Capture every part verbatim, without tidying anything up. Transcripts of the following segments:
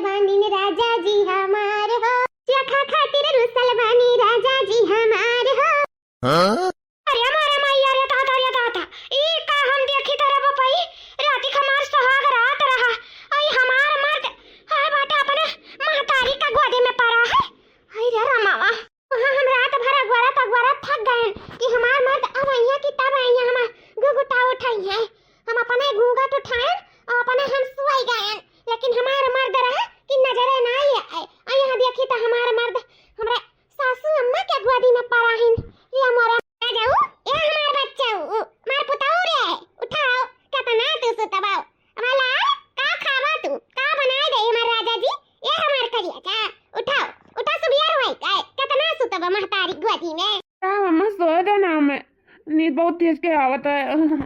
बानी राजा जी हमार हो, चखा खातिर रुसल बानी राजा जी हमार हो। हाँ? अरे मारे माई, अरे दादा, अरे दादा, ई का हम देखी त रे बपई, राती क हमार सुहाग रात रहा, आई हमार मर्द, हाय बाटे अपने महतारी का गोदी में परा है। हाय रे रामावा, वहाँ हम रात भर अगोरत अगोरत थक गएन कि हमार मर्द अब अइहें कि तब अइहें हमार घुघुटा उठइहें। हम अपने घूंघट उठाएन और अपने हम सोई गएन, लेकिन हमार मर्द रहे कि नजरे नाई आए। और यहाँ देखी त हमार मर्द हमरे सासू अम्मा के गोदी में पराहिन। ये मोरे राजाऊ, ए हमार बच्चाऊ, हमार पुताऊ रे, उठाओ, केतना तू सुतबाओ। हमार लाल, का खावा तू? का बनाए देई हमार राजा जी? ए हमार करिया का, उठाओ, उठा सुबियर होई का, केतना सुतबा महतारी गोदी में? का अम्मा, सोए दो ना हमें, नींद बहुत तेज के आवत है,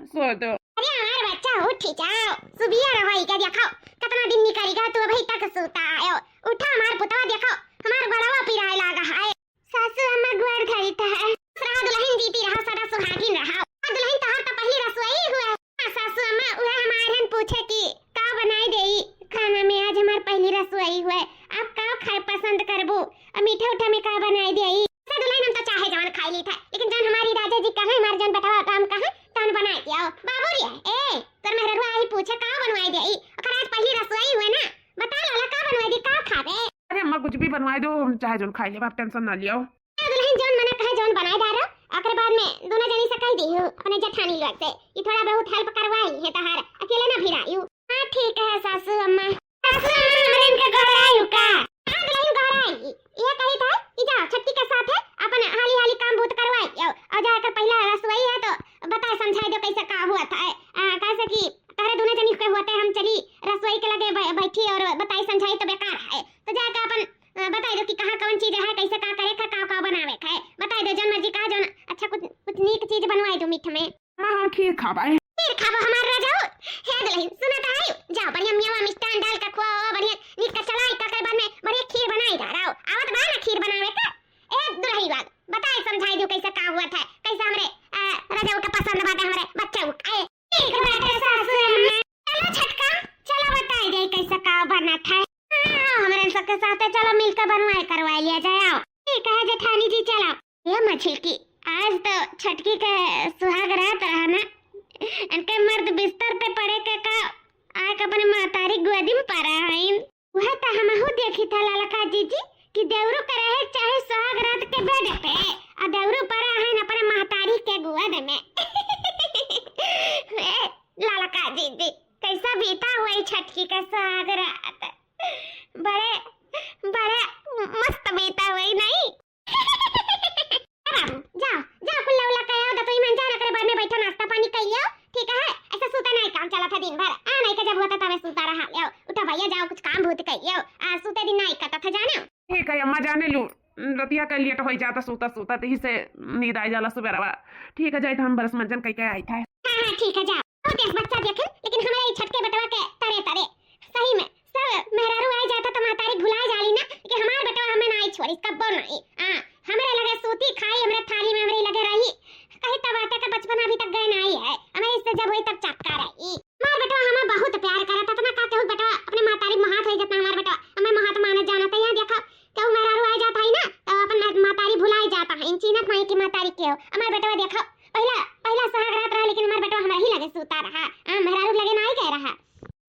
सोए दो। अरे हमार बच्चा, उठी जाओ, सुबियर होई का, देखो केतना दिन निकरी गा तू अभी तक सुता आयो। उठा हमार पुतवा, देखो हमार गोड़वा पिराए लागा है। सासू अम्मा गोड़ धरी त है। रहा दुलहिन, जीती रहा, सदा सुहागिन रहा। आ दुलहिन, तोहार त पहली रसोई हुए। हाँ सासू अम्मा, उहे हमार हन पूछे कि का बनाई देई खाना में, आज हमार पहली रसोई हुए, आप का खाए पसंद करबू? आ मीठा उठा में का बनाई देई? से दुलहिन, हम तो चाहे जवन खाई ली था, लेकिन जवन हमारी राजा जी कहे, हमार जवन बेटवा राम कहे, तवन बनाई दियो। बाबू रे, ए, तोर मेहररुआ आई पूछे का बनवाई देई? ओकर आज पहली रसोई हुए ना, बता लाला का बनवाई दी, का खाबे? अरे अम्मा, कुछ भी बनवाई दो, हम चाहे जवन खाई लेब, आप tension ना लियो। ए दुलहिन, जौन मना कहे जौन बनाए डारो, ओकरे बाद में दोनों जनी से कह दी हूँ अपने जेठानी लोग से कि थोड़ा बहुत help करवाई है तहार, अकेले ना भिड़ायू। हाँ ठीक है सासू अम्मा। सासू अम्मा, हमरे इनके घर आयु का? हाँ दुलहिन, घर आई। ये कही था कि जाओ छट्टी के साथ है, अपन हाली हाली काम भूत करवाई आओ, और जाकर पहला रसोई है तो बताए समझाई दो कैसे का हुआ था, आ, कैसे कि तोहरे दोनों जनी के होते हम चली रसोई के लगे बै-, बैठी और बताई समझाई तो बेकार है, तो जाकर अपन अ, बताई दो कि कहाँ कौन चीज है, कैसे का करे का, का, का बनावे का है। बताई दो, जौन मर्जी कहा, जौन अच्छा कुछ, कुछ नीक चीज बनवाई दो मीठ में। अम्मा, हम खीर खाबे। खीर खाबो हमार राजाऊ? हे दुलहिन, सुना तो है, जाओ बढ़िया मेवा मिष्ठान डाल के खुआओ, बढ़िया नीक का चलाई का, ओकर बाद में बढ़िया खीर बनाई डालो। आवत बा ना खीर बनावे का? ए दुलहिन बाग, बताई समझाई दो कैसे का हुआ था, कैसे हमरे, अ, राजाऊ के पसंद बाटे हमरे बच्चाऊ के। ठीक बाटे सासू अम्मा। चलो छटका, चलो बताई दे कैसे का बनत है। हाँ, हमरे सबके साथे चलो मिलकर बनवाई करवाई लिया जाए, आओ। ठीक है जेठानी जी, चलो। ये मछलकी, आज तो छटकी के सुहाग रात रहा ना, इनके मर्द बिस्तर पे पड़े के का, आके अपने महतारी गोदी में परा हईन। वह त हमहू देखी था ललका जीजी कि देवरू के रहे चाहे सुहाग रात के bed पे, आ देवरू परा हईन अपने महतारी के गोद में। ए, ललका जीजी, कैसा बीता हुआ ई छटकी का सुहाग रात? बड़े, बड़े मस्त बीता हुआ ई, नहीं? ए बाबू, जाओ, जाओ, कुल्ला उल्ला कयाओ, दतोई मंजा, ओकरे बाद में बैठो, नाश्ता पानी कइलियो, ठीक है? ऐसा सूता नहीं काम चला था दिन भर, आ नहीं का जब हुआ था तबे सूता रहा, यो, उठा भैया, जाओ, कुछ काम भूत कइलियो, आ सूते दिन नहीं कटा था, जाने? ठीक है अम्मा, जाने लू, रतिया के लेट होई जाता सूता सूता, तही से नींद आई जाला सुबेरवा। ठीक है, जाई तो हम brush मंजन कइके आई था। हाँ, हाँ, ठीक है, जाओ। बहुत तेज बच्चा देखे, लेकिन हमारे ई छटके बेटवा के तरे तरे। सही में, सब मेहरारू आए जाता तो महतारी भुलाए जाली ना, कि हमार बेटवा हमें ना आई छोड़ी, कब्बो नहीं। हाँ, हमरे लगे सूती खाई, हमरे थाली में हमरे लगे रही। कही तब आटे का बचपन अभी तक गए नहीं है। हमें इससे जब हुई तब चक्का रही। हमार बेटवा हमें बहुत प्यार करत, इतना का कहूँ बेटवा, अपने महतारी महात होई जितना हमार बेटवा, हमें महात मानत जानत है। यहाँ देखा, कहूँ मेहरारू आए जाता है ना, तो अपन मा-, महतारी भुलाए जाता है, इन चीनत नहीं कि महतारी के हो। हमार बेटवा देखा, पहला, पहला सुहाग रात रहा, लेकिन हमार बेटवा हमारे ही लगे सूता रहा। हाँ, मेहरारू लगे ना ही गए रहा।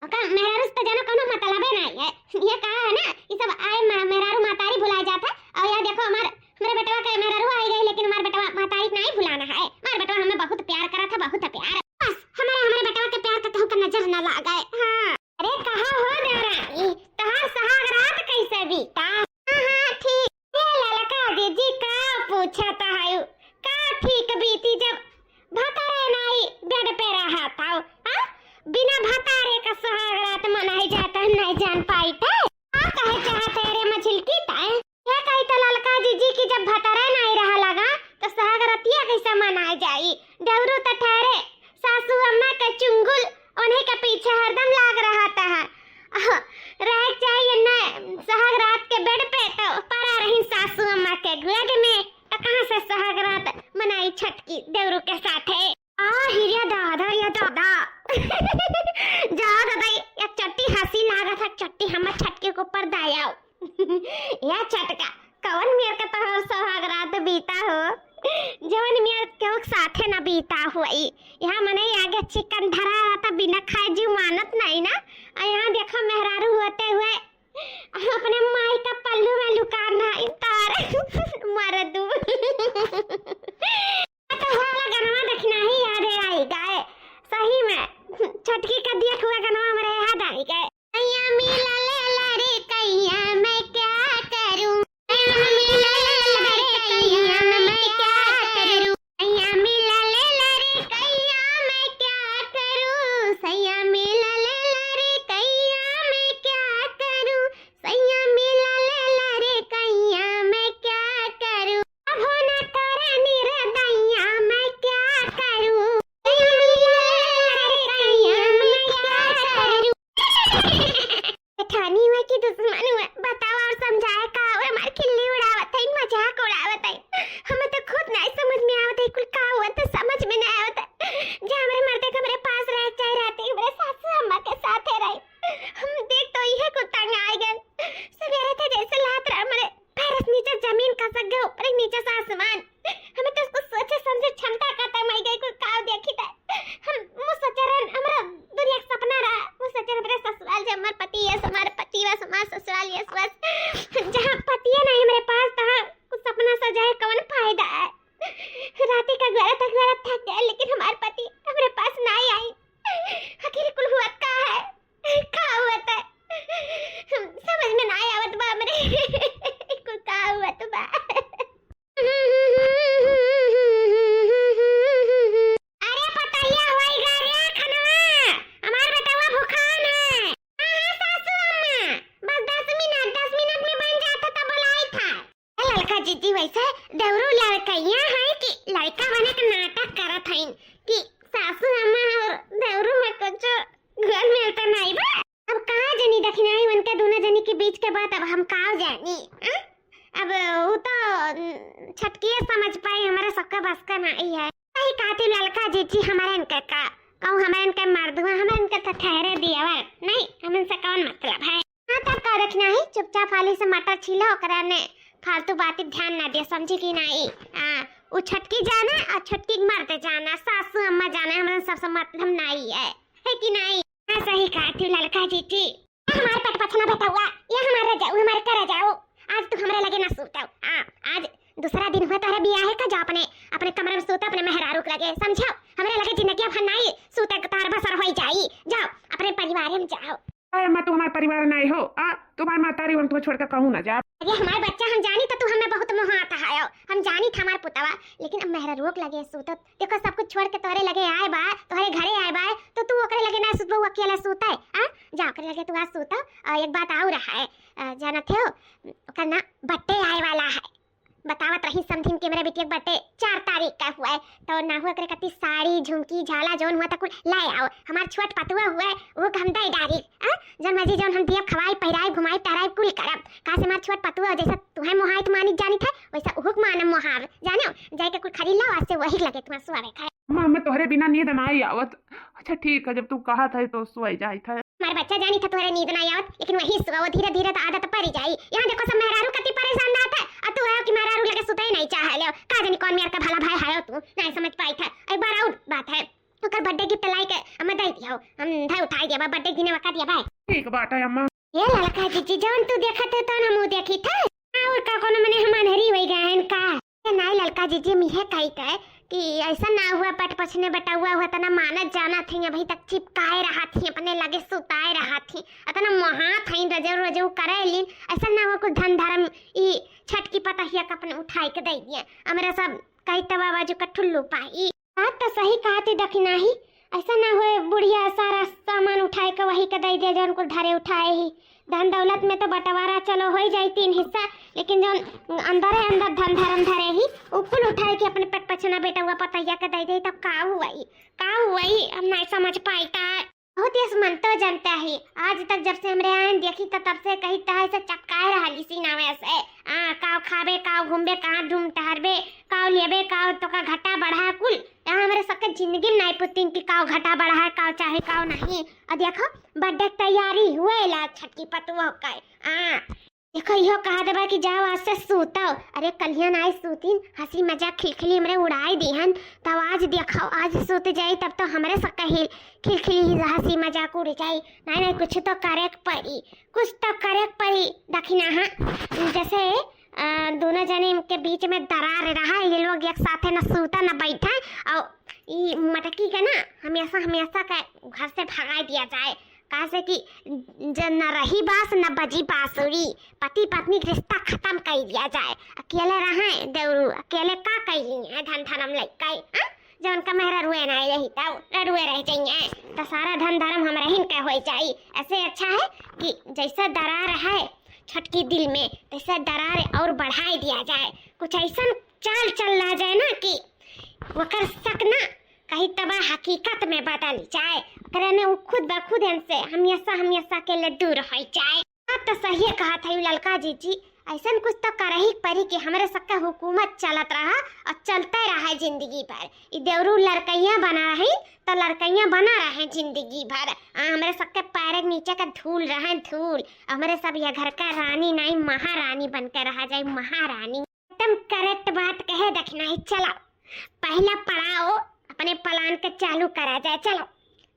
ओका मेहरारू से तो जानो कोनो मतलबे ना है। ये कहा है ना, ये सब आए म-, मेहरारू महतारी भुलाए जाता है। और यहाँ देखो, हमार, हमारे बेटवा के मेहरारू आई गई, लेकिन हमार बेटवा महतारी नहीं भुलाना है। हमार बेटवा हमें बहुत प्यार करा था, बहुत प्यार। बस, हमारे, हमारे बेटवा के प्यार का कहूँ का नजर ना लागे। हाँ। अरे कहा हो देवरानी, तोहार सुहाग रात कैसे बीता? हाँ, हाँ, ठीक। ए ललका जीजी का पूछत हयू? का ठीक बीती जब भतारे नाई bed पे रहत हौ, हाँ? बिना भतारे का सुहाग रात मनाई जाता, नहीं जान पाई थे? का कहे चाहत है रे मछिलकी ताए? ये कही तो ललका जीजी कि जब भतारे नाई रहा लगा, तो सुहाग रतिया कैसे मनाई जाई? देवरू तो ठहरे, सासू अम्मा के चुंगुल उन्हीं के पीछे हरदम लाग रहत है। रहे के चाहिए न सुहाग रात के bed पे, तो परा रही सासू अम्मा के गोद में, तो कहाँ से सुहाग रात मनाई छटकी देवरू के साथे? आ, हिरिया दादा, या दादा। जा दादा, एक चट्टी हंसी लागत है, चट्टी हमर छटकी को ऊपर दायाव। या छटका, कवन मेर के तोहर सोहाग रात बीता हो, जवन मेर केहू के साथे ना बीता होई। यहाँ मनई आगे चिकन धरा रहता, बिना खाए जीव मानत नहीं ना। और यहाँ देखो मेहरारू होते हुए अपने माई का पल्लू में लुका रहा, तार मर दू। तो वाला गनवा देखना ही याद आई गए, सही में। छोटकी का दिया हुआ गनवा हमरे याद आई गए। सैया मिलल लड़कैया मैं क्या करूं, सैया मिलल लड़कैया मैं क्या करूं, सैया मिलल लड़कैया मैं क्या करूं, सैया मिलल लड़कैया मैं क्या करूं, सैया मिलल लड़कैया मैं क्या करूं। अब हो ना तोरा निरदैया मैं क्या करूं, सैया मिलल लड़कैया मैं क्या करूं। जेठानी हुआ कि दुश्मन हुआ, बताओ और समझाए का? और हमार खिल्ली उड़ावत है, मजाक उड़ावत है। हमें तो खुद नहीं समझ में आवत है, कुल का हुआ तो समझ में नहीं आवत है। जा हमरे मर्दे के हमरे पास रहे, चाहे रात ही हमरे सासू अम्मा के साथ है रहे। हम देख तो इहे कुल तंग आए गए। सवेरे थे जैसे लात रहा हमरे पैरस नीचे जमीन खसक गए, ऊपर नीचे से आसमान। हमें तो उसको सोचे समझे क्षमता खत्म आई गई, कोई काव देखी था। हम वो सोचे रहन, हमरा दुनिया का सपना रहा, वो सोचे हमरे ससुराल जे हमार पति है, हमार पति बस, हमार ससुराल ये बस। जहाँ पति है नहीं हमरे पास, तहाँ कुछ सपना सजाए कौन फायदा है? राती का गलत गलत थक गए, लेकिन हमार पति हमरे पास नहीं आई। आखिर कुल हुआ का है? का हुआ था? हम समझ में ना आवत बा हमरे। कुल का हुआ तो बा। अरे पतैया, होई गा रे खनवा, हमार बेटवा भुखान है। हाँ, हाँ, सासू अम्मा, बस दस मिनट, दस मिनट में बन जात है, तब बुलाई था। ए ललका जीजी, वैसे देवरू लड़कैया है कि लड़का बने के नाटक करत हईन कि सासू अम्मा और देवरू में कुछ घुल मिलता नहीं बा। अब कहाँ जनी दखिनाई उनके दोनों जनी के बीच के बात, अब हम का जानी, हाँ? अब वो तो, न, छटकिए समझ पाई, हमारे सबका बस का नहीं है। सही कहती ललका जीजी, हमारे इनके का कहूँ, हमारे इनके मर्द हुआ, हमारे इनके तो ठहरे दियावर नहीं, हम इनसे कौन मतलब है? हाँ, तब का दखिनाई, चुपचाप हाली से मटर छीलो, ओकरा ने फालतू बात ध्यान ना दे, समझी कि नहीं? आ, उ छटकी जाने, आ छटकी के मर्द जाने, सासू अम्मा जाने, हमरा सबसे मतलब नहीं है, है कि नहीं? हाँ, सही कहती ललका जीजी। ये हमार पटपछना बेटवा, ये हमार रजाऊ, हमार का रजाऊ, आज तू हमरे लगे ना सूतव। हाँ, आज दूसरा दिन हुआ तोहरे बियाहे का, जा अपने, अपने कमरे में सूता, अपने मेहरारू के लगे, समझो? हमरे लगे जिंदगी भर नहीं सूते के तार बसर होई जाई। जाओ, अपने परिवार में जाओ। अरे अम्मा, तू हमार परिवार नहीं हो, आ, तुम्हार मातारी हम तुम्हें छोड़ के कहूँ ना जा। अरे हमार बच्चा, हम जानी तो तू हमें बहुत मोहात आयो, हम जानी था हमार पुतवा, लेकिन अब मेहरारू के लगे सूतत, देखो सब कुछ छोड़ के तोहरे लगे आए बा, तोहरे घरे आए बा, तो तू ओकरे लगे ना सूतबो, वो अकेला सूते, आ? जा ओकरे लगे तू आज सूता। और एक बात और है, आ, जानत हो, ओकर ना बर्थडे आए वाला है। बतावत रही समधिन के मेरे बेटी के बर्थडे चार तारीख का हुआ है, तो ना हुआ करे कति साड़ी, झुमकी, झाला, जौन हुआ था कुल लाए आओ। हमार छोट पतुआ हुआ है, वो के हम दे डारी, आ? जौन मर्जी जौन हम दियब, खवाई, पहिराई, घुमाई, टहराई, कुल करब। का से हमार छोट पतुआ जैसा तुहे मोहाइत मानित जानित है, वैसा उहुक मानम मोहाब। जानो, जाए के कुल खरीद लाओ, आज से वही लगे तुम्हार सुआवे खाए। अम्मा, हमें तोहरे बिना नींद ना आई आवत। अच्छा ठीक है, जब तू कहत है तो सोई जाइत है। हमार बच्चा जानी था तोहरे नींद ना आवत, लेकिन वही सुआ वो धीरे धीरे तो आदत पड़ जाई। यहाँ देखो सब मेहरारू कति परेशान रहत है, और तू है कि मेहरारू लगे सुते ही नहीं चाह ले। का जानी कौन मेर का भला भाई है तू, नहीं समझ पाई था। एक बार और बात है, ओकर बर्थडे गिफ्ट लाई के हमें दे दियो, हम धर उठाई दिया, बर्थडे दिने वका दिया भाई। ठीक बात है अम्मा। ये ललका जीजी, जौन तू देखत है तौन हमहू देखी थे। और का कोनो मने हम अंधेरी होई गए हैं का? ये नाई ललका जीजी, हम इहे कही थे कि ऐसा ना हुआ, पट पछने बटौआ हुआ, तना मानत जाना थे, अभी तक चिपकाए रहा थी, अपने लगे सुताए रहा थी, अतना मोहात है, रजऊ रजऊ करे लीन, ऐसा ना हुआ कुछ धन धर्म ई छटकी पतहिया के अपने उठाई के दे दिए, हमरे सब कही तवा बाजू का ठुल्लू पाई। बात तो सही कहती दखिनाही, ऐसा ना होए बुढ़िया सारा सामान उठाए के वही के दे दे जौन कुल धरे उठाए ही। धन दौलत में तो बंटवारा चलो होई जाई तीन हिस्सा, लेकिन जौन अंदरे अंदर धन धरम धरे ही, उ कुल उठाए के अपने पेट पछना बेटवा पतैया के दे दे, तब का हुई, का हुई, हम नहीं समझ पाई का। बहुत यस मन तो जनता ही। आज तक जब से हमरे आएन देखी त तब से कही तह से चपकाए रहली सीनावे से। आ, काव खाबे, काव घूमबे, कहाँ धूम टहरबे, काव लेबे, काव तोका घटा बढ़ा कुल। यहाँ हमरे सबके जिंदगी में नाई पुतिन कि काव घटा बढ़ा, काव चाहे, काव नहीं। आ देखो, बर्थडे के तैयारी हुए ला छटकी पतुओ के। आ, देखो, इहो कहा देबा कि जाओ आज से सूतो। अरे, कलियन आए सूतीन, हंसी मजाक खिलखिली हमरे उड़ाए दीहन, तब आज देखो, आज सूत जाई, तब तो हमरे सबका हिल-, खिलखिली ही हंसी मजाक उड़ जाई। नहीं, नहीं, कुछ तो करे के पड़ी, कुछ तो करे के पड़ी। दखिना, हाँ, जैसे, अ, दोनों जने के बीच में दरार रहा, ये लोग एक साथे न सूता न बैठा, और ई मटकी के ना हमेशा, हमेशा के घर से भगाए दिया जाए। काहे से कि ज-, न रही बास, न बजी बांसुरी। पति पत्नी के रिश्ता खतम कइ दिया जाए। अकेले रहे देवरू, अकेले का कइली है धन धरम लइके, हाँ? जब उनका मेहरा रुए ना रही, तब रुए रह जाइए, तो सारा धन धरम हमरे हिन के हो जाई। ऐसे अच्छा है कि जैसे दरार है छोटकी दिल में, तैसे दरार और बढ़ाई दिया जाए। कुछ ऐसन चाल चल रहा जाए ना कि ओकर शक ना कहीं तबा हकीकत में बदल जाए, ओकरे में उ खुद ब खुद इनसे हमेशा, हमेशा के लिए दूर हो जाए। बात तो सही कहत है ललका जीजी, ऐसन कुछ तो करही के पड़ी कि हमरे सबके हुकूमत चलत रहा और चलते रहे जिंदगी भर। ई देवरू लड़कइया बना रही तो लड़कइया बना रहे जिंदगी भर। आ, हमरे सबके पैर के नीचे का धूल रहे धूल। हमरे सब ये घर का रानी नहीं, महारानी बन के रहा जाए, महारानी। एकदम correct बात कहे दखिना ही। चलो, पहला पड़ाव अपने plan के चालू करा जाए। चलो,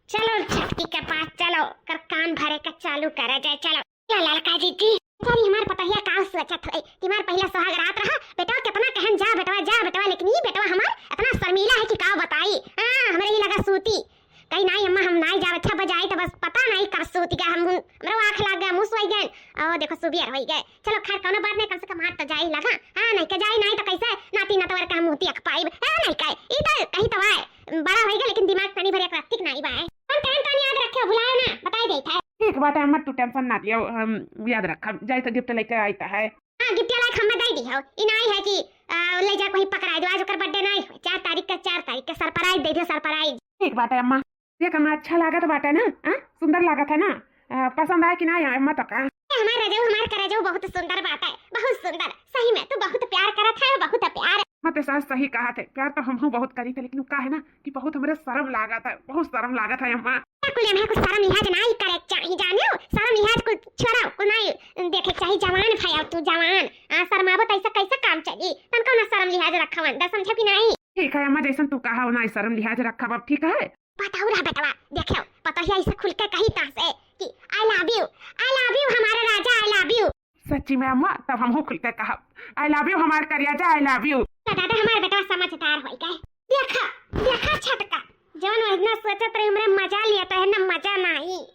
चलो छटकी के पास चलो, कर कान भरे के चालू करा जाए। चलो, चलो ललका जीजी। बेचारी हमार पतोहिया का सोचत होई कि हमार पहला सुहाग रात रहा, बेटवा कितना कहन, "जा बेटवा, जा बेटवा," लेकिन ई बेटवा हमार इतना शर्मीला है कि का बताई। हाँ, हमरे ही लगा सूती। कही, "नाई अम्मा, हम नाई जाब, अच्छा बजाई तो बस पता नहीं कब सूत गया, हम, हमरो आँख लाग गया, मुँह सोई गए, ओ देखो सुबियर होई गए। चलो खैर कौनो बात नहीं, कम से कम हाथ तो जाई लगा, हाँ नहीं के जाई नहीं तो कैसे नाती नतवर का मुँह देख पाइब, हाँ नहीं के, ई तो कहीं तो आए, बड़ा होई गए लेकिन दिमाग तनी भर एक रत्ती के नाई बाए। हम कहन तनी याद रखे, भुलाओ ना, बताई देत है।" ठीक बाटे अम्मा, तू tension ना लियो, हम याद रखब, जाई तो gift लेके आई तो है। हाँ, gift वाला एक हमें दे दिहो। ई नाई है कि, आ, ले जा कोई पकड़ाई दो, आज ओकर birthday नाई है। चार तारीख का, चार तारीख के surprise दे दियो, surprise। ठीक बाटे अम्मा। देख अम्मा, अच्छा लागत बाटे ना? हाँ? सुंदर लागत है ना? आ, पसंद आए कि नाई आए अम्मा तो का? ए, हमार रजऊ, हमार करजऊ बहुत सुंदर बाटे, बहुत सुंदर। सही में तू बहुत प्यार करत है, बहुत प्यार। अम्मा तो सास सही कहत है, प्यार तो हमहू बहुत करी थे, लेकिन उ का है ना कि बहुत हमरे शर्म लागत है, बहुत शर्म लागत है अम्मा। कुल एम्हे कुछ शर्म लिहाज नाई करे के चाही, जानियो? शर्म लिहाज कुल छोड़ो, कुल नाई देखे के चाही। जवान भयव तू, जवान। आ, शर्माबो त ऐसा कैसे काम चली? तनको ना शर्म लिहाज रखो अंदर, समझो कि नाई? ठीक है अम्मा, जैसन तू कहा हो ना, शर्म लिहाज रखब अब, ठीक है? बताऊ रहा बेटवा, देखो, पतोहिया ऐसे खुल के कही तह से कि "I love you, I love you हमारे राजा, I love you।" सच्ची में अम्मा, तब हमहू खुल के कहब, "I love you हमार करियाजा, I love you।" तो दादा हमार बेटवा समझदार होई गए। देखा, देखा छटका, जौन वजना सोचत रही हमरे मजा लिया तो है ना, मजा नाई।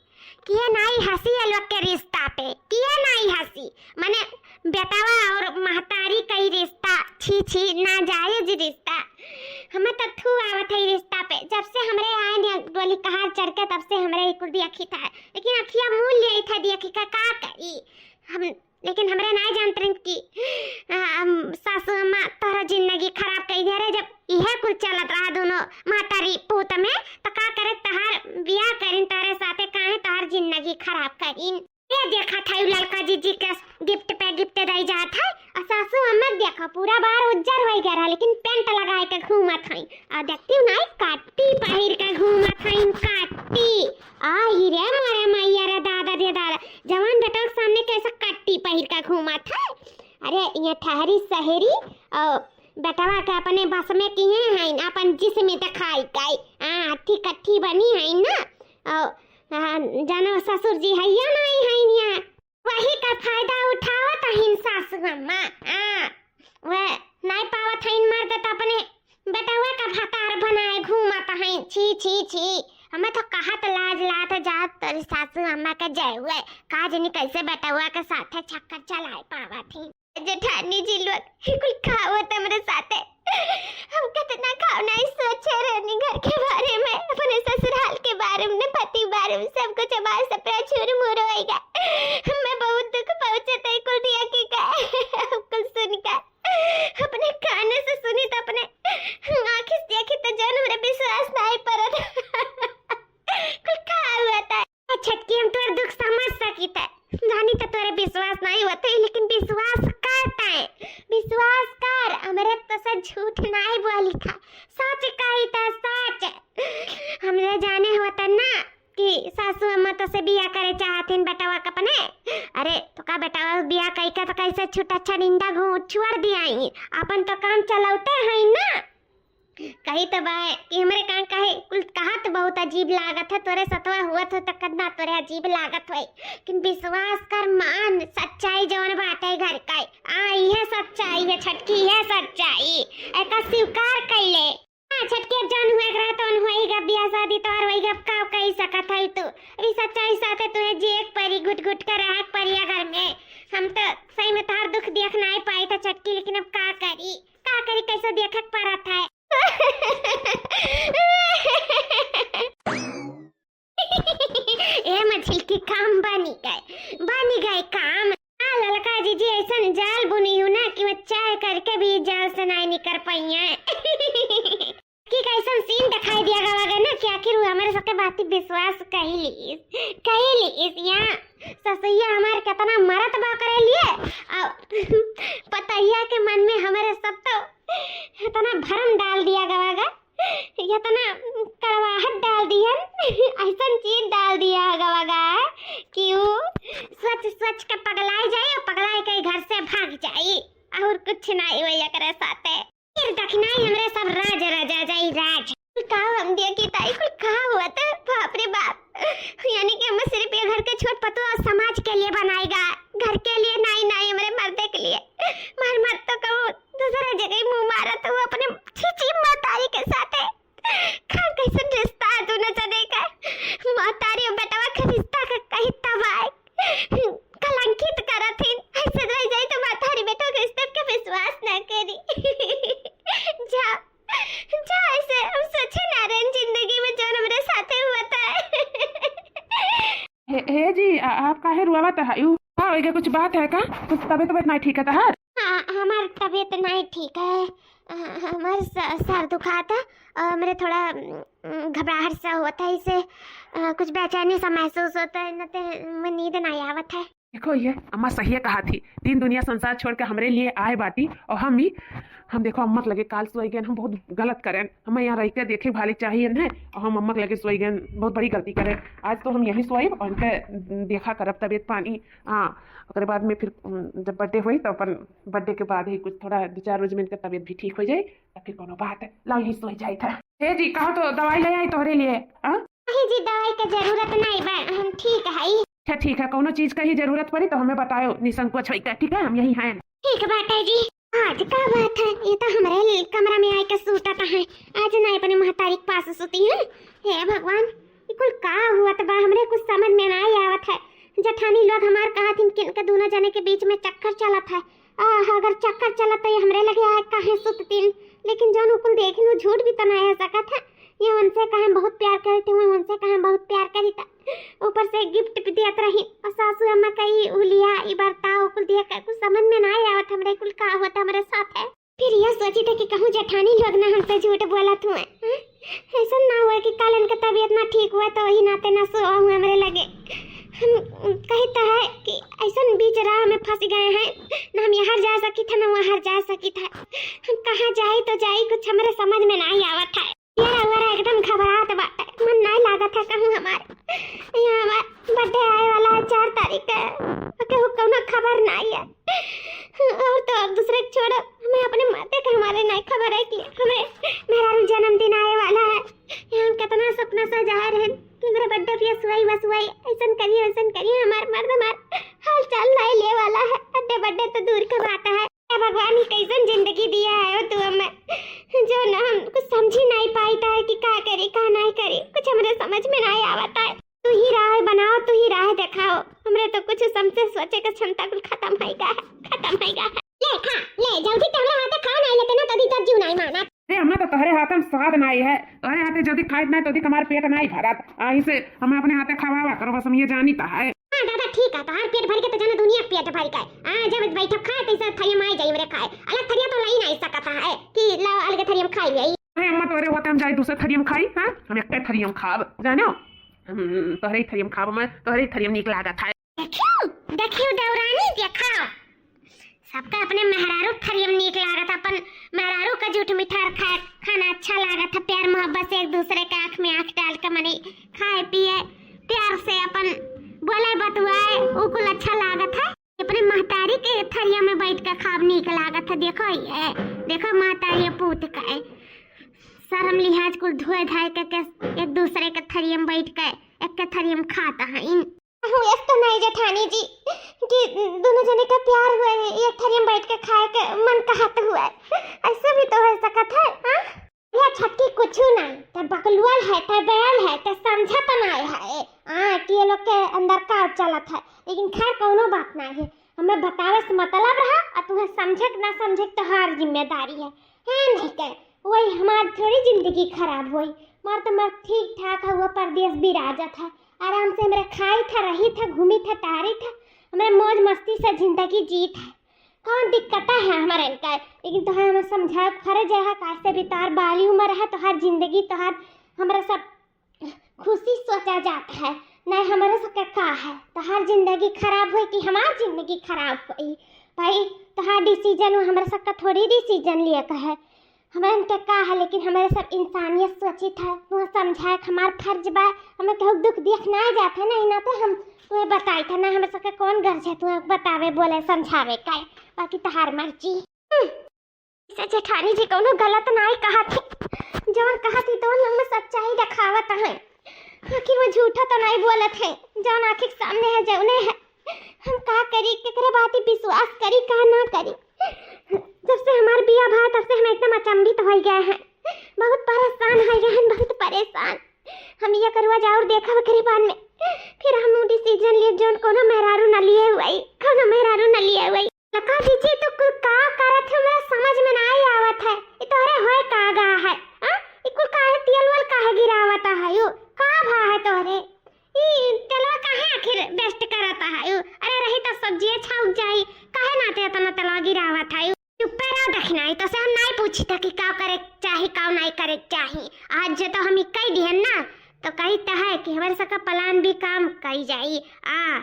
किए नाई हंसी ये लोग के रिश्ता पे, किए नाई हंसी। माने बेटवा और महतारी का ही रिश्ता, छी छी, नाजायज रिश्ता। हमें तो थू आवत है ई रिश्ता पे। जब से हमरे आए ने गोली कहार चढ़ के, तब से हमरे ई कुल देखी था, लेकिन अखिया मूल लिया था देखी का, का करी हम। लेकिन हमरे नाय जानत रहिन कि, आ, हम, सासू अम्मा तोहरा जिंदगी खराब कई दिया रे। जब इहे कुल चलत रहा दोनों महतारी पूत में, त का करे तहार बियाह करिन तोहरे साथे, काहे तोहार जिंदगी खराब करिन? ये देखा था यू ललका जीजी के gift पे gift दई जात है, और सासू अम्मा देखो पूरा बार उज्जर होई गया रहा, लेकिन pant लगाए के घूमत हई। आ देखती हूँ नाई, काटी पहिर के घूमत हई, काटी। आ ही रे मोरे मैया रे दादा रे दादा, जवान बेटा के सामने कैसे कट्टी पहिर के घूमत है। अरे ये ठहरी सहेरी और बेटवा के अपने बस में किए हैं, अपन जिस्म दिखाई के। हाँ, हट्ठी कट्ठी बनी है ना। और, हाँ, जानो ससुर जी हैया नहीं है यहाँ। वही का फायदा उठावत हईन सासु अम्मा। हाँ, वह नहीं पावत हईन मर्द त अपने बेटवा का भतार बनाए घूमत हईन। छी, छी, छी। हमें तो कहत लाज लात जात तोरी सासू अम्मा के जय हुए। का जनी कैसे बेटवा के साथे चक्कर चलाए पावत हईन। जेठानी जी लोग, ही कुल का होत हमरे साथे? हम कितना खाव नहीं सोचे रहनी घर के बारे में, अपने ससुराल के बारे में, पति बारे में, सब कुछ हमारे सपना चूर मुर होएगा। हमें बहुत दुख पहुँचे थे कुल दिया की का, कुल सुन का। अपने काने से सुनी तो अपने आँखी से देखी तो जौन हमरे विश्वास नहीं परत। कुल का हुआ जाने हुआ त ना कि सासू अम्मा तो से बिया करे चाहथिन बेटवा के अपने। अरे तो का बेटवा बिया कई के तो कैसे छुटा छड़िंदा घूट छोड़ दिया ही। अपन तो काम चलौते हैं ना। कही तो बाय कि हमरे कान कहे कुल कहा तो बहुत अजीब लागत है, तोरे सतवा हुआ तो, तो कतना तोरे अजीब लागत होई। लेकिन विश्वास कर मान, सच्चाई जौन बाटे घर का, आ, इहे सच्चाई है छटकी, इहे सच्चाई। एका स्वीकार कैले। हाँ, छटकी, अब जौन हुए के रहा, तौन हुए ही गा, बियाह शादी तोहार होई गा, अब का कही सकत है तू? अभी सच्चाई साथे तुहे जिए के परी, घुट घुट के रहे के परी घर में। हम तो सही में तोहार दुख देख नाई पाई था छटकी, लेकिन अब का करी, का करी, कैसे देखे के पड़त है। ए मझिल के काम बनी गए, बनी गए काम। आ ललका जीजी ऐसन जाल बुनी हूँ ना कि वो चाह करके भी जाल से नाई निकर पाइए। कि कैसन सीन दिखाई दिया गवा गए ना कि आखिर वो हमारे सबके बात पे विश्वास कही लीस, कही लीस। यहाँ ससुइया हमारे कितना मरत बा करे लिए, और पतैया के मन में हमारे सब तो इतना भरम डाल दिया गवा गा, इतना कड़वाहट डाल दिहन, ऐसन चीज डाल दिया गवा गा कि वो सोच सोच के पगलाई जाए और पगलाई के घर से भाग जाए, और कुछ नहीं हुए एकरे साथे। फिर दखिनाई हमरे सब राज राजा जाई राज। का हम देखी ताई, कुल का हुआ था? बाप रे बाप। यानी कि हमें सिर्फ ये घर के छोट पतोह और समाज के लिए बनाएगा, घर के लिए नाई, नाई हमरे मर्दे के लिए। मार मार तो कहूँ दूसरा जगह ही मुँह मारा तो वो अपने छीछी महतारी के साथ है। का कैसन रिश्ता है दोनों जने का? महतारी और बेटवा का रिश्ता का कहीं तबाह, कलंकित करत हिन। ऐसे रह जाई तो महतारी बेटवा के रिश्ते के विश्वास ना करी। जा, जा, ऐसे हम सोचे ना रहन जिंदगी में जौन हमरे साथे हुआ था। हे, हे जी, आ, आप काहे रुआवत है? यू का होइगा? कुछ बात है का? कुछ तबीयत, तबीयत नहीं ठीक है तहार? हाँ, हमार तबीयत नहीं ठीक है। अ, हमार स-, सर दुखाता और मेरे थोड़ा, उम, घबराहट सा होता है, इससे, अ, कुछ बेचैनी सा महसूस होता है, न ते में नींद नहीं आवत है। देखो, ये अम्मा सही कहा थी, दीन दुनिया संसार छोड़ के हमरे लिए आए बाटी, और हम ही, हम देखो, अम्मा के लगे काल सोई गए, हम बहुत गलत करें, हमें यहाँ रह के देखे भाले चाहिए न, और हम अम्मा के लगे सोई गए, बहुत बड़ी गलती करें। आज तो हम यहीं सोई और इनके देखा करब तबीयत पानी। हाँ, ओकरे बाद में फिर, उम, जब birthday हुई, तो अपन birthday के बाद ही कुछ थोड़ा दो चार रोज में इनका तबीयत भी ठीक हो जाए, तो फिर कोनो बात है, लाओ यहीं सोई जाए था। हे जी, कहो तो दवाई ले आई तोहरे लिए, हाँ? नहीं जी, दवाई के जरूरत नहीं बा, हम ठीक हई। अच्छा, ठीक है, कोनो चीज का ही जरूरत पड़ी तो हमें बतायो, निसंकोच होइके, ठीक है, हम यहीं हैं। ठीक बाटे जी। आज का बात है, ये तो हमरे ल-, कमरा में आके सूतत है। आज ना अपने महतारी के पास सूती है। हे भगवान, ये कुल का हुआ त बा, हमरे कुछ समझ में ना आवत है। जेठानी लोग हमार कहत हिन कि इनके दोनों जने के बीच में चक्कर चलत है। आह, अगर चक्कर चलत तो ये हमरे लगे आए काहे सुततीन? लेकिन जौन उ कुल देखिन, उ झूठ भी तो ना हो सकत है। ये उनसे कहे हम बहुत प्यार करी थी, वो उनसे कहे हम बहुत प्यार करी था। ऊपर से gift भी देत रही और सासू अम्मा कही उ लिया, ई बर्ताव, उ कुल दिया, का कुछ समझ में ना आवत हमरे कुल का होत हमरे साथ है। फिर यह सोची था कि कहूँ जेठानी लोग ना हमसे झूठ बोलत हुए, हैं? ऐसा ना हुआ कि कल इनका तबीयत ना ठीक हुआ तो वही नाते ना सोवा हुआ हमरे लगे। हम कही तो है कि ऐसा बीच राह में फंस गए हैं, ना हम यहाँ जा सकी था ना वहाँ जा सकी था। हम कहाँ जाई तो जाई, कुछ हमरे समझ में नहीं आवत है। यार हमारा एकदम घबरात बाटे, मन नहीं लागत है कहूँ हमार। यहाँ हमार birthday आए वाला है चार तारीख के, और केहू कौनो खबर नहीं है। और तो और दूसरे के छोड़ो, हमें अपने माते के हमारे नहीं खबर है कि हमें मेहरारू जन्मदिन आए वाला है। यहाँ हम कितना सपना सजाए रहन कि मेरे birthday पे सुआई वसुआई, ऐसन करिए वैसन करिए, हमार मर्द हमार हाल चाल नहीं ले वाला है। Birthday birthday तो दूर का बात है। हे भगवान, ई कैसन जिंदगी दिया है तू हमें, जो न हम कुछ समझी नहीं पाई था कि का करी, का नहीं करी, कुछ हमरे समझ में नहीं आवत है। तू ही राह बनाओ, तू ही राह दिखाओ, हमरे तो कुछ समझे सोचे के क्षमता कुल खत्म होइगा है, खत्म होइगा है। ले खा, ले जल्दी ते हमरे हाथे खा नहीं लेते ना, तदी तोर जीव नहीं माना। अरे अम्मा, तो तोहरे हाथ में स्वाद नहीं है, तोहरे हाथे जल्दी खाए ना तो हमार पेट नहीं भरत। आ, इसे हमें अपने हाथे खवावा करो, बस हम ये जानी तो है। हाँ दादा, ठीक है, तोहार पेट भर के तो जाने दुनिया के पेट भर के। हाँ, जब बैठक खाए, तैसे थरिया में आई जाई हमरे खाए। अलग थरिया तो लाई नहीं सकत है कि लाओ अलग थरिया में खाई जाई। अरे अम्मा, तोहरे होते हम जाई दूसरे थरिया में खाई, हाँ? हम एक थरिया में खाब, जानो? हम तोहरे ही थरिया में खाब, मैं तोहरे ही थरिया में नीक लागत है। देखियो, देखियो देवरानी, देखा। सबका अपने मेहरारू के थरियम नीक लागत है, अपन मेहरारू का जूठ मीठा खाए, खाना अच्छा लागत है। प्यार मोहब्बत से एक दूसरे के आँख में आँख डाल के मने खाए पिए प्यार से अपन बोले बतुआए, उ कुल अच्छा लागत है। अपने महतारी के थरिया में बैठ के खाब नीक लागत है। देखो ये, देखो महतारी पूत का है, शर्म लिहाज कुल धोए धाए के, के एक दूसरे के थरिया में बैठ के एक के थरिया में खाता है। इन हुएस तो नहीं जेठानी जी कि दोनों जने का प्यार हुआ है, एक थरिया में बैठ के खाए के मन कहत हुआ है, ऐसे भी तो हो सकत है। हाँ, या छक्की कुछ ना, ते बकलुअल है, ते बैल है, ते समझत नहीं है। हाँ, कि ये लोग के अंदर का चलत है, लेकिन खैर कौनो बात नहीं है। हमें बतावे से मतलब रहा, और तुम्हें समझे के ना समझे के तोहार जिम्मेदारी है, है नहीं के? वही हमार थोड़ी जिंदगी खराब हुई। हमार तो मर्द ठीक ठाक है, वो परदेस बिराजत है, आराम से हमरे खाई था, रही था, घूमी था, टहरी था, हमरे मौज मस्ती से जिंदगी जीत है। कौन दिक्कत है हमारे इनका? लेकिन तोहार हमें समझाए फर्ज है, काहे से भी तोहार बाली उम्र है, तोहार जिंदगी, तोहार हमरा सब खुशी सोचा जात है, नहीं हमरे सबके का है? तोहार जिंदगी खराब होई कि हमार जिंदगी खराब होई? भाई, तोहार डिसीजन हो, हमरा सबका थोड़ी डिसीजन लिए का है। हमरे इनके का है, लेकिन हमरे सब इंसानियत सोचित है, तुम्हें समझाए के हमार फर्ज बा। हमें केहू दुख देख ना जात है, नहीं ना तो हम तुम्हें बताई था ना, हमरा सबके कौन गर्ज है तुम्हें बतावे, बोले, समझावे का, बाकी तोहार मर्जी। हम्म। से जेठानी जी कौनो गलत नाई कहत है, जौन कहत ही तौन हम सच्चाई देखावत हैं। आखिर वो झूठा तो नाई बोलत है, जौन आँखी के सामने है, जौने है। हम का करी, केकरे बात ही विश्वास करी, का ना करी। जब से हमार बिया भा, तब से हम एकदम अचंभित हो गए हैं। बहुत परेशान हो गए हैं, बहुत परेशान। हम ये करवा जाओ और देखा ओकरे बाद में फिर हम डिसीजन लिए, जौन कोनो मेहरारू न लिए हुई, कोनो मेहरारू न लिए हुई। ललका जीजी, तू कुल का करत है, हमरा समझ में नाई आवत है। ई तोहरे होए का गा है, हाँ? ई कुल काहे तेल वेल काहे गिरावत है? यू का भा है तोहरे? ई तेलवा काहे आखिर waste करत है? यू, अरे रही तो सब्जिए छौक जाई, काहे नाते इतना तेलवा गिरावत है? यू चुप्पे रहो दखिनाई, तो से हम नाई पूछी था कि का करे चाही, का नाई करे चाही। आज जे तो हम ई कही दिहन ना, तो कही तो है कि हमारे सबका plan भी काम कई जाई। आ,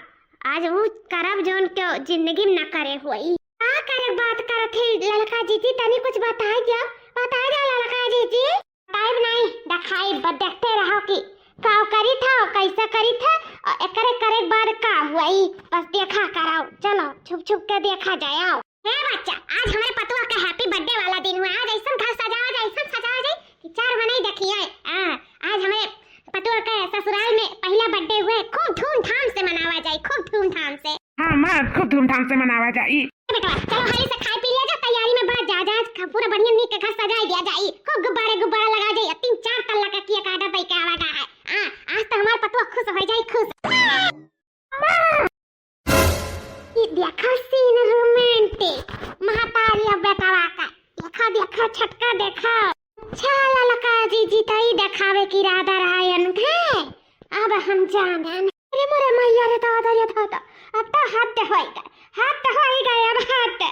आज उ करब जौन के जिंदगी में ना करे होई। का करे बात करत है ललका जीजी, तनी कुछ बताई जाओ, बताई जाओ ललका जीजी। बताइब नहीं, देखाइब, बस देखते रहो कि का करी था, कैसे करी था, और एकरे करे के बाद का हुई, बस देखा कराओ। चलो छुप छुप के देखा जाए। आओ। हे बच्चा, आज हमरे पतुआ का happy birthday वाला दिन हुआ। आज ऐसन घर सजावा जाए, ऐसन सजावा जाए कि चार मनई देखिए। हाँ, आज हमरे पतुआ के ससुराल में पहला birthday हुए, खूब धूमधाम से मनावा जाए, खूब धूमधाम से। हाँ माँ, खूब धूमधाम से मनावा जाए। ए बेटवा, चलो हाली से खाए पी लिया जा, तैयारी में बढ़ जा, जा, आज खा-, पूरा बढ़िया नीक के घर सजाए दिया जाए, खूब गुब्बारे गुब्बारा लगा जाए, तीन चार तल्ला का cake order दे के आवा गा है। हाँ, आज तो हमार पतुआ खुश हो जाए, खुश। ई देखा scene romantic, महतारी और बेटवा का। देखा, देखा, छोटका देखा। अच्छा, ललका जीजी, तई देखावे की इरादा रहा इनके। अब हम जाने। अरे मोरे मैया रे दादा रे दादा, अब तो हद होई गए, हद होई गए, अब हद।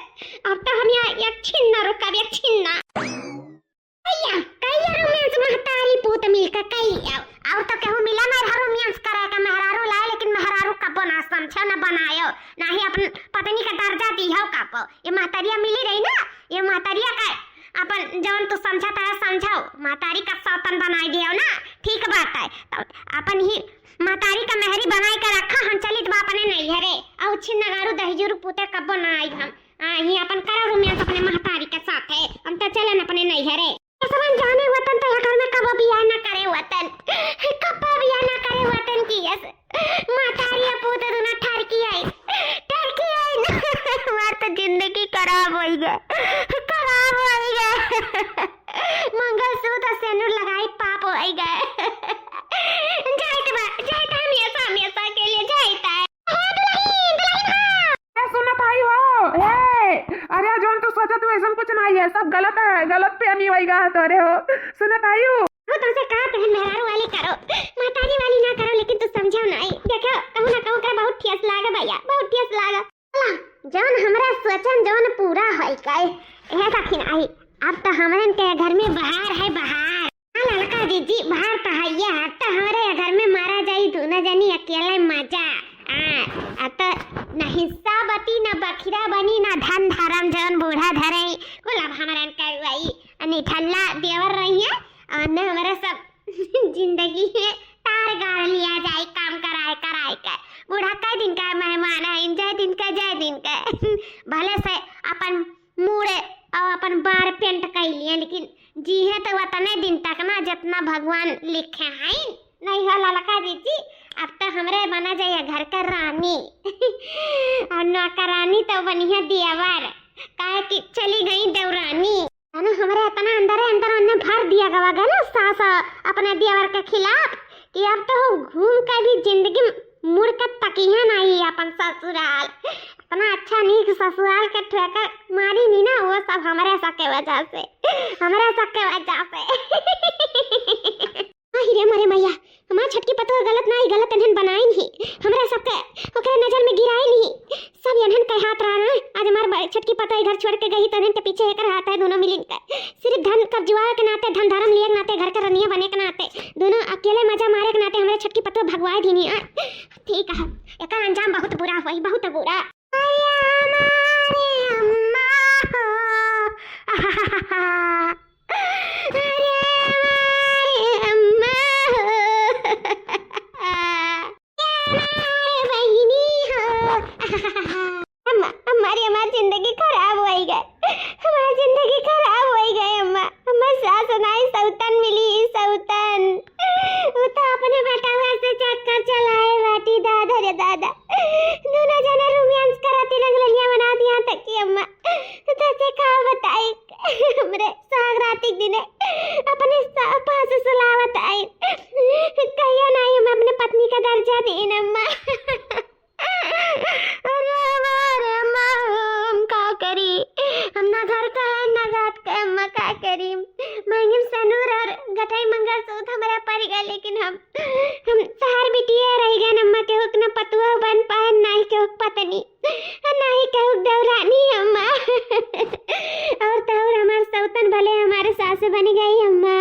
अब तो हम यहाँ एक छिन ना रुकब, एक छिन ना। कहिया, कहिया romance महतारी पूत मिलके कहिया। और तो केहू मिला ना रहा romance करे के, मेहरारू लाए, लेकिन मेहरारू कबो ना समझो, ना बनायो, ना ही अपन पत्नी का दर्जा दियो कबो। ये महतरिया मिली रही ना, ये महतरिया का अपन जौन तू समझा तारा समझाओ, महतारी का सौतन बनाई दियो ना, ठीक बात है। तो अपन ही महतारी का मेहरी बनाई के रखा, हम चलित बा अपने नैहरे। और छिन नगारू दहिजूरू पूते कबो ना आई हम। आ, ही अपन करो romance अपने महतारी के साथ है, हम तो चलन अपने नैहरे। कसवन जाने वतन तो ये घर में कबो बियाह ना करे वतन, कबो बियाह ना करे वतन की यस। महतारी आ पूत दोनों ठरकी आई, ठरकी आई ना। हमार तो जिंदगी खराब होई गए, खराब होई गए। मंगलसूत्र सेनुर लगाई पाप होई गए। जाइत बा, जाइत हमेशा, हमेशा के लिए जाइत है। ए, सुनत हई हो? ए, अरे, जौन तू सोचत हू, ऐसन कुछ नहीं है, सब गलत है, गलत फहमी वही गा है तोरे हो। सुनत हई हो? वो तुमसे कहा बहन मेहरारू वाली करो, महतारी वाली ना करो, लेकिन तू समझो नहीं। देखो, कहूँ ना कहूँ का बहुत ठेस लागे भैया, बहुत ठेस लागे। जौन हमरा सोचन जौन पूरा होई गए। ए दखिन आई, अब तो हमरन के घर में बहार है बहार। हाँ ललका जीजी, बहार तो है ये, अब तो हमरे घर में मारा जाई दोनों जनी अकेले मजा। आ, अब तो न हिस्सा बटी, न बखिरा बनी, न धन धरा। भगवान लिखे हैं। नहीं हो ललका जीजी, अब तो हमरे बना जाइए घर का रानी। और नौकरानी तो बनिया दियावर, काहे कि चली गई देवरानी। है ना, हमरे इतना अंदर है, अंदर उनने भर दिया गवा गया ना सास अपने देवर के खिलाफ, कि अब तो वो घूम के भी जिंदगी मुड़ के तकिया नहीं अपन ससुराल। इतना अच्छा नीक ससुराल के ठेका मारी नी ना, वो सब हमरे सबके वजह से, हमरे सबके वजह से। आही रे मोरे मैया, हमार छोटकी पतोह गलत नाई, गलत एनहन बनाइन ही, हमरा सबके ओकरे नजर में गिराइन ही, सब एनहन के हाथ रहा ना। आज हमार बड़-, छोटकी पतोह इधर छोड़ के गई, तो एनहन के पीछे एकर हाथ है दोनों मिलिन के। सिर्फ धन कब्जुआवे के नाते, धन धर्म लिए के नाते, घर के रनिया बने के नाते, दोनों अकेले मजा मारे के नाते हमरे छोटकी पतोह भगवाए दीनी। आ, ठीक है, एकर अंजाम बहुत बुरा होई, बहुत बुरा। अरे हमारे अम्मा हो। अरे हमारे अम्मा हो। अरे हमारे बहिनी हो। अम्मा, अम्मा रे, हमार जिंदगी खराब होई गए, हमार जिंदगी खराब होई गए अम्मा। हमार सास नाई सौतन मिली, सौतन। उ तो अपने बेटवा से चक्कर चलाए बाटी, दादा रे दादा। दोनों जने रोमांस करत ही रंगरलिया बना दिया तक कि अम्मा, तो से का बताई, हमरे सुहाग राती के दिने अपने सा-, पास सुलावत आई। कहियो नहीं हम अपने पत्नी का दर्जा दीन अम्मा। अरे हमारे अम्मा, हम का करी, हम ना घर का है ना घाट का, अम्मा का करी। महंगी में सनूर और गठई मंगलसूत्र हमरा पड़ गए, लेकिन हम, हम तहार बिटिया रह गए अम्मा, केहू के ना पतुआ बन पाए, ना ही केहू के पत्नी, ना ही केहू के देवरानी अम्मा। और तो और हमार सौतन भले हमारे सास बन गई अम्मा।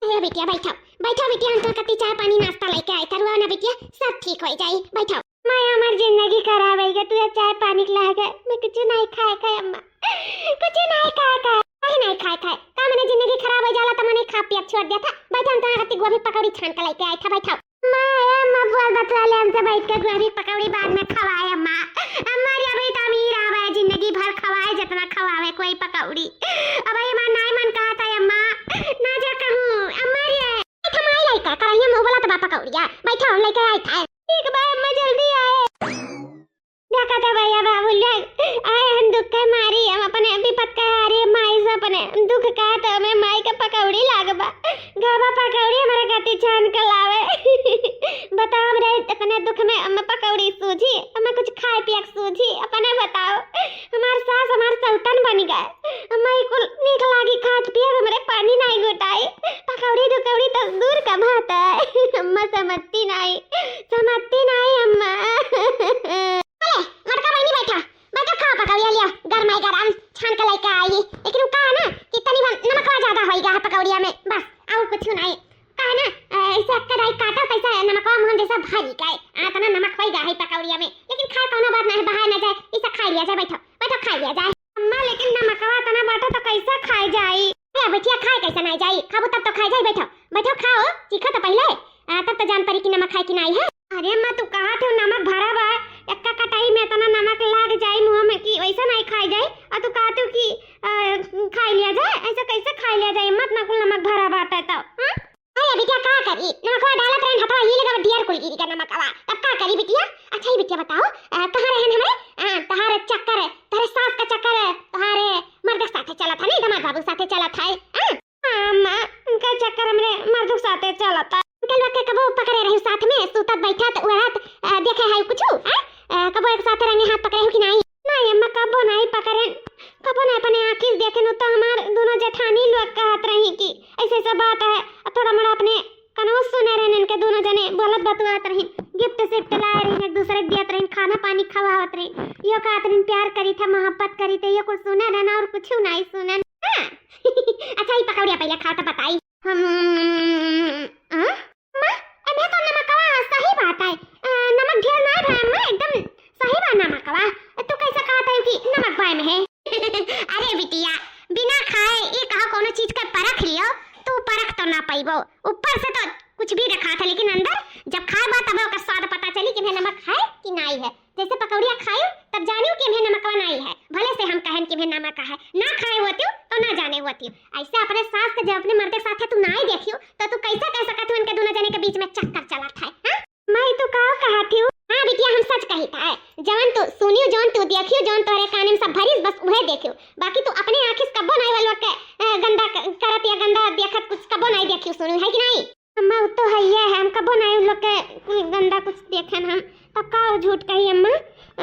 ए बिटिया, बैठो, बैठो बिटिया, हम तोर कती चाय पानी नाश्ता लेके आए, तरुआ ना बिटिया, सब ठीक हो जाई, बैठो। माया, हमार जिंदगी खराब है, तू ये चाय पानी के लागे, मैं कुछ नहीं खाए खाए अम्मा, कुछ नहीं खाए खाए। काहे नहीं खाए खाए? का मने जिंदगी खराब हो जाला त मने खा पिया छोड़ दिया था? बैठो, हम तोरा कती गोभी पकौड़ी छान के लेके आए था, बैठो। माया, अम्मा बोल बतला ले, हमसे बैठ के गोभी पकौड़ी बाद में खवाए अम्मा। अम्मा रे, अभी तो अमीर आवे, जिंदगी भर खवाए जितना खवावे कोई पकौड़ी। अब ये मन नाई मन कहा था अम्मा, ना जा कहूँ अम्मा रे। थमाई लइका, कराइया में उबलत बा पकौड़िया। बैठा, हम लइका आई था। ठीक बा अम्मा, जल्दी आए। देखा था भैया बाबू लोग, आए हम दुख के मारी, हम अपने विपत के हारी, माई से अपने दुख का तो हमें माई के पकौड़ी लाग बा। घबा पकौड़ी हमारे खातिर छान के लावे। बता हमरे इतने दुख में हमें पकौड़ी सूझी, हमें कुछ खाए पिए के सूझी, अपने बताओ। हमार सास हमार सौतन बन गए। अम्मा, ई कुल नीक लागी खात पियत, हमरे पानी नाई घोटाई। पकौड़ी दुकौड़ी तो दूर का बात है। अम्मा, समझती नाई, समझती नाई अम्मा। अरे, मोटका बहिनी बैठा, बैठा, खाओ पकौड़िया, लिया, गरमाई गरम छान के लेके आई। लेकिन उ का है ना कि तनी भर नमकवा ज्यादा होई गया है पकौड़िया में, बस, और कुछ नाई। का है ना, अ, ऐसे अक्का दाई काटा, कैसा नमकवा मुहन जैसा भाई का है। आ, इतना नमक होई गया है पकौड़िया में, लेकिन खाए कौनो बात नहीं, बहाए ना जाए, इसे खाई लिया जाए, बैठो। बैठो, खाई लिया जाए। अम्मा, लेकिन नमकवा इतना बाटे तो कैसे खाए जाई? ए, बिटिया, खाए कैसे नहीं जाई? खाबू तब तो खाए जाई। बैठो, बैठो, खाओ, चीखो तो पहले, आ, तब तो जान पड़ी कि नमक है कि नहीं है। अरे अम्मा, तू कहा थे नमक भरा बा, एक्का कटाई में इतना नमक लाग जाई मुंह में कि वैसे नहीं खाए जाई। और तू कहा थे कि, आ, खाई लिया जाए, ऐसे कैसे खाई लिया जाए? मत ना कुल नमक भरा बाटे तो, हाँ? अरे बिटिया, का करी? नमकवा डालत रहन, हथवा हिल गवा, डियर कुल गिरी का नमकवा। तब का करी बिटिया? अच्छा, ई बिटिया बताओ, अ, कहाँ रहन हमरे? अ, तहारे चक्कर, तहारे सास का चक्कर, तहारे मर्द के साथे चलत है, नहीं, दामाद बाबू के साथे चलत है, हाँ? हाँ, अम्मा, उनका चक्कर हमरे मर्द के साथे चलत है। अंकल के कबो पकड़े रही साथ में, सूतत बैठत, उड़त, अ, देखे है कुछ, हाँ? अ, कबो एक साथे रंगे हाथ पकड़े हो कि नहीं? नहीं अम्मा, कबो नहीं पकड़े, कबो नहीं अपने आँखी से देखे, नु तो हमार दोनों जेठानी लोग कहत रही कि ऐसे ऐसे बात है, अब थोड़ा मोड़ा अपने कनवा सुने रहन इनके दोनों जने बोलत बतुआत रही, gift सिफ्ट लाए रही, एक दूसरे के दियत रही, खाना पानी खवावत रही, यो कहत रही प्यार करी थे, मोहब्बत करी थे, ये कुछ सुने रहन और कुछ नहीं सुने। हाँ। अच्छा, ये पकौड़िया पहले खाओ तो बताई। हम, हाँ? अम्मा, एमे तो नमकवा सही बात है। अ, नमक ढेर ना बा अम्मा, एकदम सही बा नमकवा। तू कैसे कहत है कि नमक बा एमे है? अरे बिटिया, बिना खाए ये कहो कोनो चीज के परख लियो, तू परख तो ना पइबो। ऊपर से तो कुछ भी रखा था, लेकिन अंदर जब खाए बा तब ओकर स्वाद पता चली कि एमे नमक है कि नाई है। जैसे पकौड़िया खायो तब जानियो कि एमे नमकवा नाई है। भले से हम कहन कि एमे नमक है, ना खाए होतियो तो ना जाने होतियो। ऐसे अपने सास के जब अपने मर्द के साथे तू नाई देखियो, बीच में चक्कर चलत है, हाँ? मैं तो का कहत हूँ? हाँ बिटिया, हम सच कहित है। जवन तू सुनियो, जवन तू देखियो, जवन तोहरे काने में सब भरिस, बस उहे देखियो। बाकी तू अपने आँखी से कब्बो नाई वो लोग के, अ, गंदा क-, करत या गंदा देखत कुछ कब्बो नाई देखियो सुनियो, है कि नाई? अम्मा, उ तो हइये है, हम कब्बो नाई उ लोग के कुल गंदा कुछ देखेन हम। तब का उ झूठ कही अम्मा?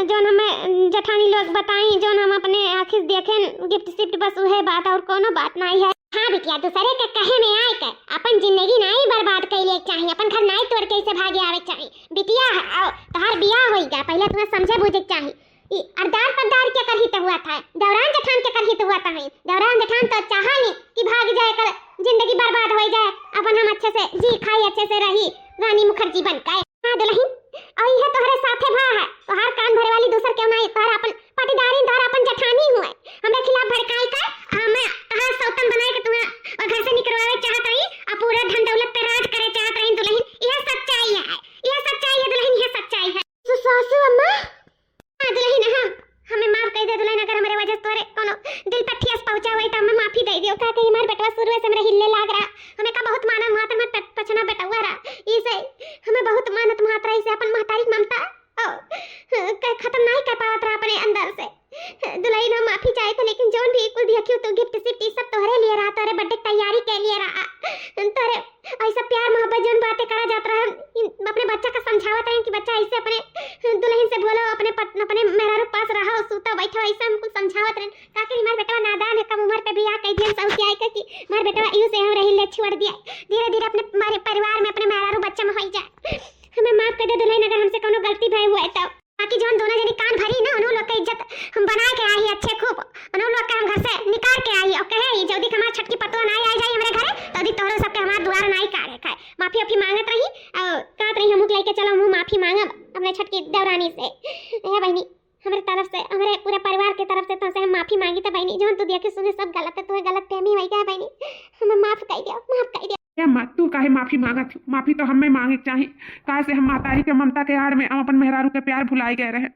जौन हमें जेठानी लोग बताई, जौन हम अपने आँखी से देखेन, gift सिफ्ट, बस उहे बात, और कोनो बात नाई है। हाँ बिटिया, दूसरे के कहे में आए के अपन जिंदगी नाई बर्बाद कइले के चाही, अपन घर नाई तोड़ के ऐसे भागे आवे के चाही। बिटिया, आओ, तोहार बियाह होई गया, पहले तुम्हें समझे बूझे के चाही। ई अरदार पद्दार के करही तो हुआ था, देवरान जेठान के करही तो हुआ था, देवरान जेठान तो चाहा नहीं कि भाग जाए, कर जिंदगी बर्बाद हो जाए, अपन हम अच्छे से जी खाई, अच्छे से रही, रानी मुखर्जी बन के। हाँ दुलहिन, और यह तोहरे साथे भा है, तोहार कान भरे वाली दूसर केहू नाई, तोहर अपन पटीदारी, तोहर अपन जेठानी हुए, हमरे खिलाफ भड़काई का, हमें तोहार सौतन बनाए के तुम्हें और घर से निकलवावे चाहत रही, और पूरा धन दौलत पे राज करे चाहत रही दुलहिन। यह सच्चाई है, यह सच्चाई है दुलहिन, यह सच्चाई है। सु-, सासू अम्मा, हाँ दुलहिन, हम, हमें माफ कइ दे दुलहिन, अगर हमरे वजह से तोरे कोनो दिल पर ठेस पहुँचा हुई तो हमें माफी दे दियो। का कही हमार बेटवा शुरू से हमरे हिल्ले लाग रहा, हमें का बहुत मानत मात्र में प-, पछना बेटवा रहा, इसे हमें बहुत मानत मात्र रहा, इसे अपन महतारी के ममता, ओ, क-, खत्म नहीं कर पावत रहा अपने अंदर से। दुलहिन, हम माफी चाहित है, लेकिन जौन भी कुल दिया क्यों तो gift सिफ्ट ई सब तोहरे लिए रहा, तोहरे birthday की तैयारी के लिए रहा, तोहरे ऐसा प्यार मोहब्बत जौन बातें करा जात रहा, इन, अपने बच्चा का समझावत रहे कि बच्चा ऐसे अपने दुलहिन से बोलो, अपने पत-, अपने मेहरारू पास रहो, सूतो बैठो, ऐसे हम कुल समझावत रहे। का करी हमार बेटवा नादान है, कम उम्र पे बियाह कइ दिया, सब क्या है कि हमार बेटवा इहू से हम रही ले छोड़ दिया, धीरे धीरे अपने हमारे परिवार में अपने मेहरारू बच्चा में होई जाए। हमें माफ कइ दे दुलहिन, अगर हमसे कोनो गलती भई हुआ है तो। बाकी जौन दोनों जनी कान भरी ना, उन्हों लोग के इज्जत हम बना के आई अच्छे खूब, उन्हों लोग के हम घर से निकाल के आई और कहे, "ई जल्दी हमार छोटकी पतोह नाई आई जाई हमरे घरे, तो अभी तोहरो सबके हमार दुआर नाई काढ़े खाए।" माफी वाफी मांगत रही और कहत रही, "हमहू के लेके चलो, हमहू माफी मांगब अपने छोटकी देवरानी से।" ए बहिनी, हमरे तरफ से, हमरे पूरे परिवार के तरफ से तोहसे हम माफी मांगी। तो बहिनी, जौन तू देखे सुने सब गलत है, तुम्हें गलत फहमी होई गया बहिनी, हमें माफ कइ दियो, माफ कइ दियो। ए अम्मा, तू काहे माफी मांगत हू? माफी तो हमें मांगे के चाही, काहे से हम महतारी के ममता के आड़ में हम अपन मेहरारू के प्यार भुलाए गए रहे।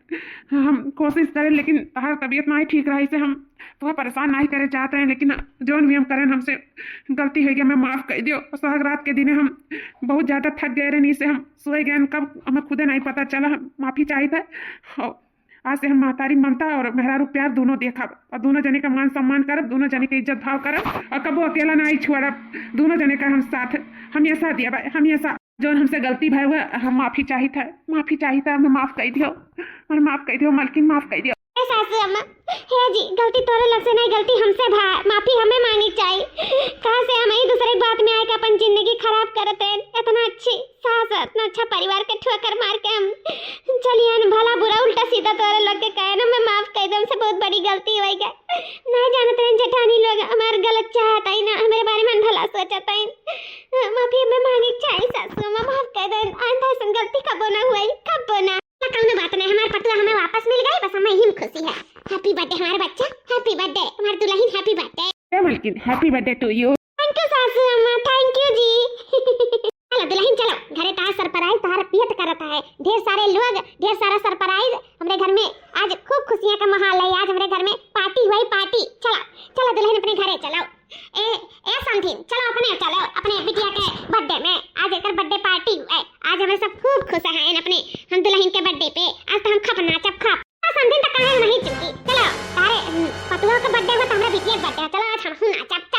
हम कोशिश करें, लेकिन तहार तबीयत नाई ठीक रहा, इसे हम तोहे परेशान नाई करे चाहत रहे, लेकिन जौन भी हम करें, हमसे गलती हो गया, हमें माफ कइ दियो। और सुहाग रात के दिने हम बहुत ज्यादा थक गए रहे, इसे हम सोए गए, कब हमें खुदे नाई पता चला। हम माफी चाहित है। और आज से हम महतारी ममता और मेहरारू प्यार दोनों देखब और दोनों जने का मान सम्मान करब, दोनों जने के इज्जत भाव करब और कबो अकेला नाई छोड़ब। दोनों जने का हम साथ हमेशा दिया भाई, हमेशा। जौन हमसे गलती भई हुआ, हम माफी चाहित है, माफी चाहित है, हमें माफ कइ दियो, हमें माफ कइ दियो, मलकिन माफ कइ दियो। ए सासू अम्मा, हे जी, गलती तोरे लोग से नाई, गलती हमसे भा, माफी हमें मांगे के चाही। कहाँ से हम ई दूसरे के बात में आए के अपन जिंदगी खराब करत हैं? इतना अच्छी सास, इतना अच्छा परिवार के ठोकर मार के हम चलियन, भला बुरा उल्टा सीधा तोरे लोग के कहे ना, हमें माफ कइ दे, हमसे बहुत बड़ी गलती होइ गई। नाई जानत रहे जेठानी लोग हमार गलत चाहत है ना, हमरे बारे में भला सोचत है। माफी हमें मांगे के चाही सासू अम्मा, माफ कइ दे, आइंदा ऐसन गलती कबो ना हुई, कबो ना। ना कौनो बात नहीं, हमार पतोह हमें वापस मिल गई, बस हमें यही में खुशी है। Happy birthday हमार बच्चा, happy birthday हमार दुलहिन, happy birthday। ए मलकिन, happy birthday to you। Thank you सासू अम्मा, thank you जी। चलो दुलहिन चलो, घरे तहार surprise तहार wait करत है, ढेर सारे लोग, ढेर सारा surprise। हमरे घर में आज खूब खुशियाँ का माहौल है, आज हमरे घर में party हुई, party। चलो, चलो दुलहिन अपने घरे चलो। ए, ए समधिन, चलो अपने, चलो अपने बिटिया के birthday में, आज एकर birthday party है, आज हमें सब खूब खुश हैं अपने हम दुलहिन के birthday पे, आज तो हम खप नाचब खप। आ समधिन तो कहे नहीं चुकी, चलो तारे, हम्म, पतोह के birthday हुआ तो हमरा बिटिया के birthday है, चलो आज हम नाचब।